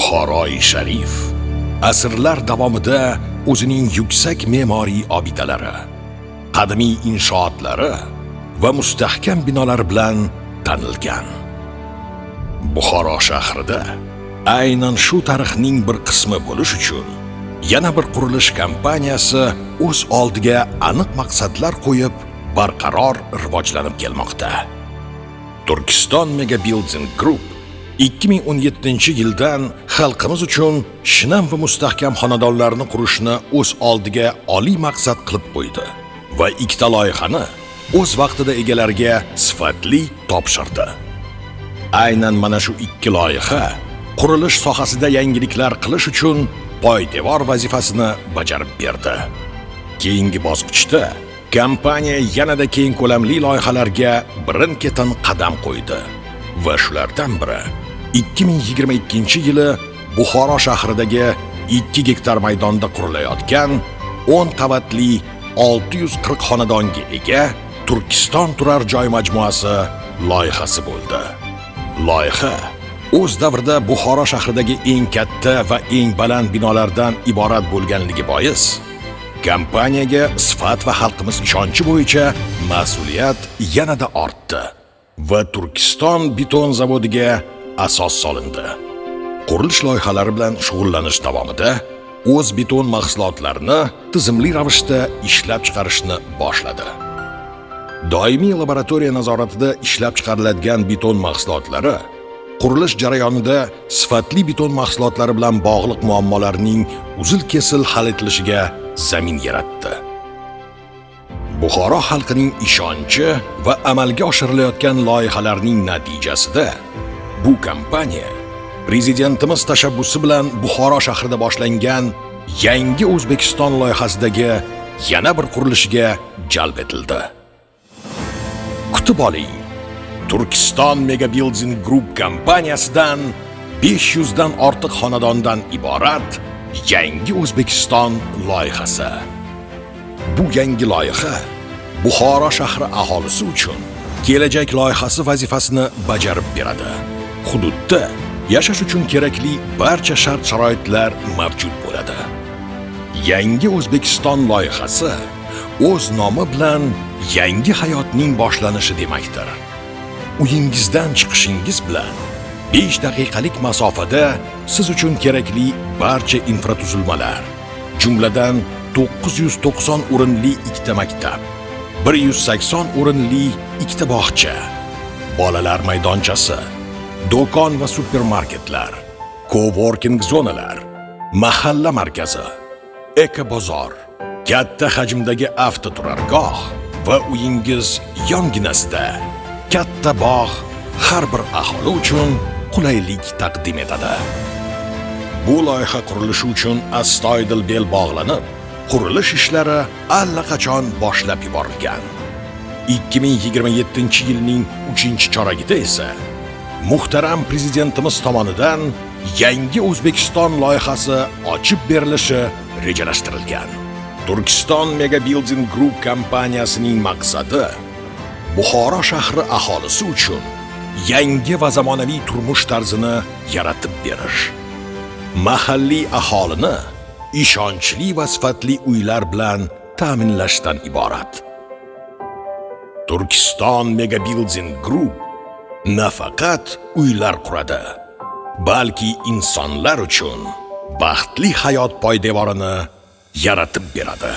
Buxoroi sharif asrlar davomida o'zining yuksak me'moriy obidalari, qadimiy inshootlari va mustahkam binolari bilan tanilgan. Buxoro shahrida aynan shu tarixning bir qismi bo'lish uchun yana bir qurilish kompaniyasi o'z oldiga aniq maqsadlar qo'yib, barqaror rivojlanib kelmoqda. Turkiston Mega Building Group 2017-yildan xalqimiz uchun shinam va mustahkam xonadonlarni qurishni o'z oldiga oliy maqsad qilib qo'ydi va ikkita loyihani o'z vaqtida egalariga sifatli topshirdi. Aynan mana shu ikki loyiha qurilish sohasida yangiliklar qilish uchun poydevor vazifasini bajarib berdi. Keyingi bosqichda kompaniya yanada keng ko'lamli loyihalarga birin-ketin qadam qo'ydi va shulardan biri 2022-yili Buxoro shahridagi 2 gektar maydonda qurilayotgan 10 qavatli 640 xonadonga ega Turkiston turar joy majmuasi loyihasi bo'ldi. Loyiha o'z davrida Buxoro shahridagi eng katta va eng baland binolardan iborat bo'lganligi bois, kompaniyaga sifat va xalqimiz ishonchi bo'yicha mas'uliyat yanada ortdi va Turkiston beton zavodiga asos solindi. Qurilish loyihalari bilan shug'ullanish davomida o'z beton mahsulotlarini tizimli ravishda ishlab chiqarishni boshladi. Doimiy laboratoriya nazoratida ishlab chiqariladigan beton mahsulotlari qurilish jarayonida sifatli beton mahsulotlari bilan bog'liq muammolarning uzil-kesil hal etilishiga zamin yaratdi. Buxoro xalqining ishonchi va amalga oshirilayotgan loyihalarning natijasida bu kompaniya Prezidentimiz tashabbusi bilan Buxoro shahrida boshlangan Yangi O'zbekiston loyihasidagi yana bir qurilishiga jalb etildi. Kutib oling. Turkiston Mega Building Group kompaniyasidan 500 dan ortiq xonadondan iborat Yangi O'zbekiston loyihasi. Bu yangi loyiha Buxoro shahri aholisi uchun kelajak loyihasi vazifasini bajarib beradi. Hududda yashash uchun kerakli barcha shart-sharoitlar mavjud bo'ladi. Yangi O'zbekiston loyihasi o'z nomi bilan yangi hayotning boshlanishi demakdir. Uyingizdan chiqishingiz bilan 5 daqiqalik masofada siz uchun kerakli barcha infratuzilmalar, jumladan 990 o'rinli ikkita maktab, 180 o'rinli ikkita bog'cha, bolalar maydonchasi, do'kon va supermarketlar, coworking zonalar, mahalla markazi, eko bozor, katta hajmdagi avtoturargoh va uyingiz yonginasida katta bog' har bir aholi uchun qulaylik taqdim etadi. Bu loyiha qurilishi uchun astoydil bel bog'lanib, qurilish ishlari allaqachon boshlab yuborilgan. 2027-yilning 3-choragida esa muhtaram prezidentimiz tomonidan Yangi O'zbekiston loyihasi ochib berilishi rejalashtirilgan. Turkiston Mega Building Group kompaniyasining maqsadi Buxoro shahri aholisi uchun yangi va zamonaviy turmush tarzini yaratib berish. Mahalliy aholini ishonchli va sifatli uylar bilan ta'minlashdan iborat. Turkiston Mega Building Group nafaqat uylar quradi, balki insonlar uchun baxtli hayot poydevorini yaratib beradi.